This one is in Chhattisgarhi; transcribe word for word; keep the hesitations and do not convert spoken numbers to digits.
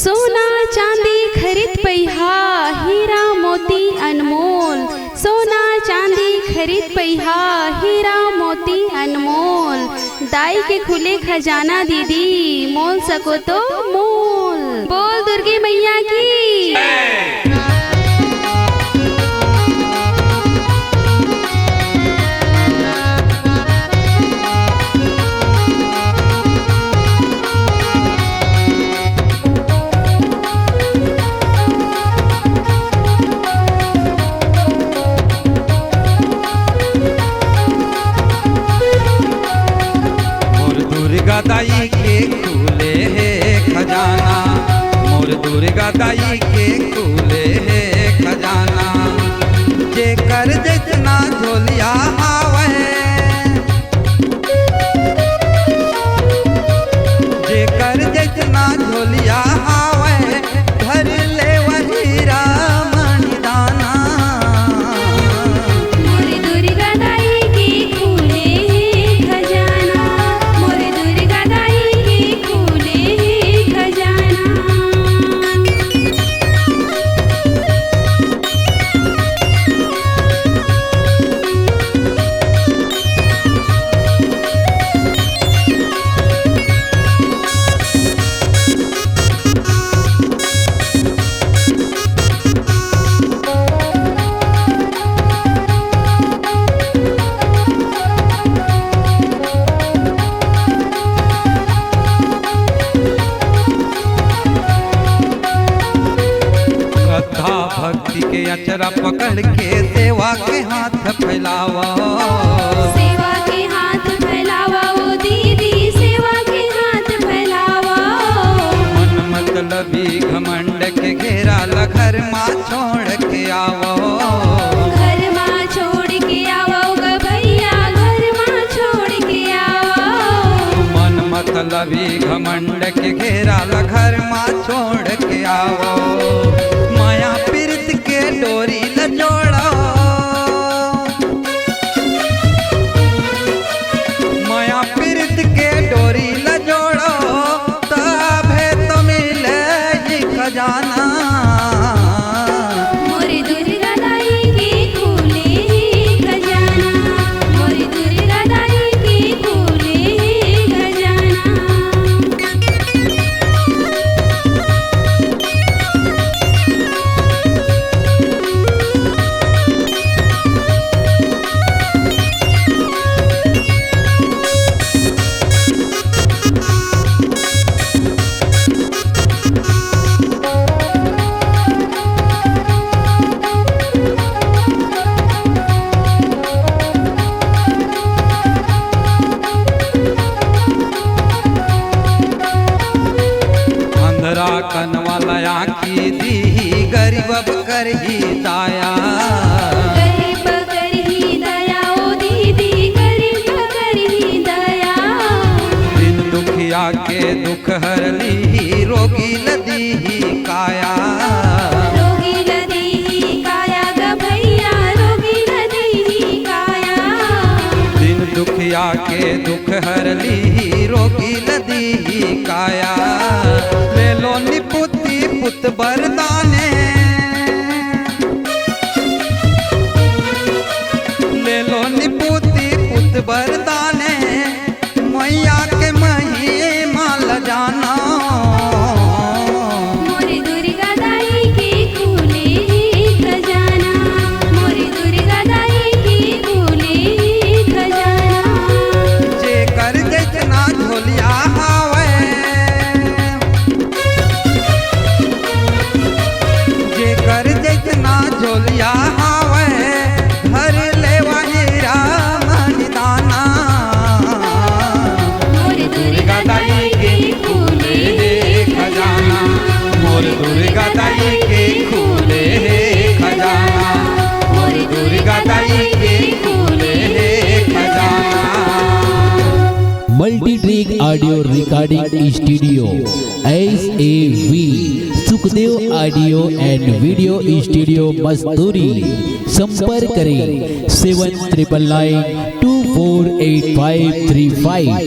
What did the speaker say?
सोना चांदी खरीद पइहा, हीरा मोती अनमोल। सोना चांदी खरीद पइहा, हीरा मोती अनमोल। दाई के खुले खजाना दीदी, मोल सको तो मोल। बोल दुर्गे मैया की। मोर दुर्गा दाई के खुले हे खजाना, मोर दुर्गा दाई के खुले हे खजाना। जेकर जतना झोलिया हावय, जेकर जतना झोलिया हावय, भर ले वही रामन दाना। मोर दुर्गा दाई के खुले हे खजाना, मोर दुर्गा दाई के खुले हे खजाना। श्रद्धा भक्ति के अचरा पकड़ के सेवा के हाथ फैलावा। सेवा के हाथ फैलावा ओ दीदी, सेवा के हाथ फैलावा। मन मतलबी घमंड के घेरा ल घर मा छोड़ के आवा। घर मा छोड़ के आवा ओ ग भैया, घर मा छोड़ के आवा। मन मतलबी घमंड के घेरा ल घर मा छोड़ के आवा। माया पीरित के डोरी ल जोड़ा। माया पीरित के डोरी ल जोड़ा, तभे तो मिले ही खजाना। मोर दुर्गा दाई के खुले हे खजाना, मोर दुर्गा दाई के खुले हे खजाना। अंधरा कन वाला आँखी दीही, गरीब करही दाया। गरीब करही दया ओ दीदी, गरीब करही दया। दीन दुखिया के दुख हर लीही, रोगी ल दीही काया। रोगी ल दीही काया ग भैया, रोगी ल दीही काया। दीन दुखिया के दुख हर लीही, रोगी ल दीही काया। ले लो निपुती पुत बरदाने, ले लो निपुती पुत बरदाने, मैया के महिमा ल जाना। मोर दुर्गा दाई के खुले हे खजाना, मोर दुर्गा दाई के खुले हे खजाना। जेकर जतना झोलिया हावय, जेकर जतना झोलिया हावय, भर ले वही रामन दाना। मोर दुर्गा दाई के खुले हे खजाना, मोर दुर्गा दाई के खुले हे खजाना, मोर दुर्गा दाई के खुले हे खजाना। Multi Track Audio Recording Studio, S A V, Sukhdev Audio and Video Studio, Masturi। संपर्क करें seven triple nine two four eight five three five।